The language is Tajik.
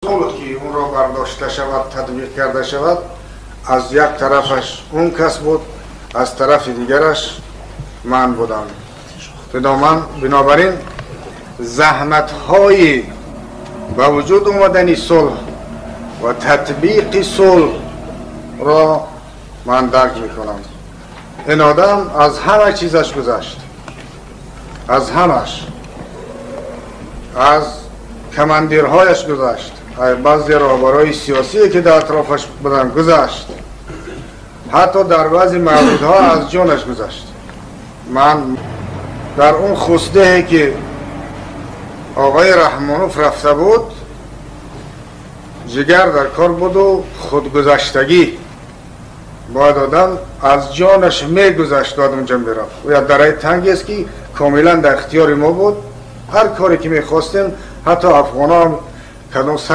Сулҳ ки онро бардошта шавад, татбиқ карда шавад, аз як тарафаш он кас буд, аз тарафи дигараш ман будам. Бинобар ин заҳматҳои ба вуҷуд омадани сулҳ ва татбиқи сулҳро ман дарк мекунам. Ин одам аз ҳама чизаш гузашт, аз ҳамаш, аз командирҳояш гузашт, баъзе роҳбарҳои сиёсие ки дар атрофаш буданд гузашт, ҳатто дар баъзе мавридҳо аз ҷонаш гузашт. Ман дар он хусдае ки оғои Раҳмонов рафта буд, ҷигар дар кор буду худгузаштагӣ. Бояд одам аз ҷонаш мегузашт, бояд онҷа мерафт. Ӯ як дараи тангест ки комилан дар ихтиёри мо буд. Ҳар коре ки мехостем, ҳатто афғонҳо кадом сар